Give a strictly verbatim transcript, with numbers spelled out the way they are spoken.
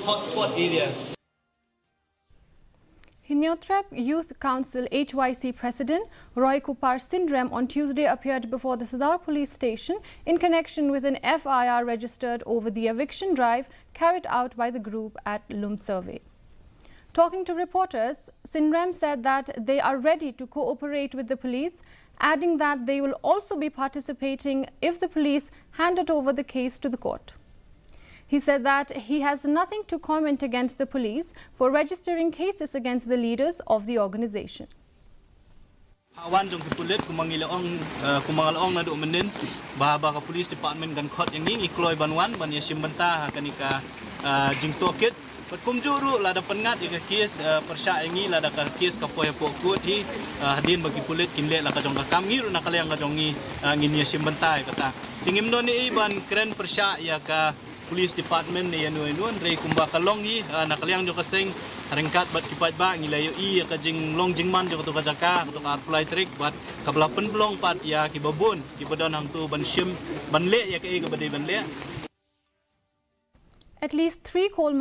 Hotspot area. Hynñiewtrep Youth Council, H Y C, President Roykupar Synrem on Tuesday appeared before the Sadar Police Station in connection with an F I R registered over the eviction drive carried out by the group at Lumsurvey. Talking to reporters, Synrem said that they are ready to cooperate with the police, adding that they will also be participating if the police handed over the case to the court. He said that he has nothing to comment against the police for registering cases against the leaders of the organization. Hawan jong ki pulit kumba ngi la ong, eh, kumba nga la ong naduh mynnin, ba, ba ka police department kan khot ïa ngi, ngi kloi ban wan ban ïashim bynta ha kane ka, eh, jingtohkit. Bad kumjuh ruh lada pynngat ïa ka kes, eh, pyrshah ïa ngi, lada ka kes ka poi hapoh court hi, eh, hadien ba ki pulit kin leh la ka jong ka kam, ngi ruh na ka liang ka jong ngi, eh, ngin ïashim bynta ïa kata. Te ngim don ei ei ban kren pyrshah ïa ka police department ne ïano ïano, hynrei kumba ka long hi, ah, na ka liang jong ka seng, ryngkat bad ki paidbah ngi la ïohi ïa ka jinglong jingman jong kato ka jaka, kato ka arphew lai tarik, bad kaba la pynlong pat ïa kiba bun kiba don hangto ban shim, ban leh ïa kaei kaba dei ban leh. At least three coal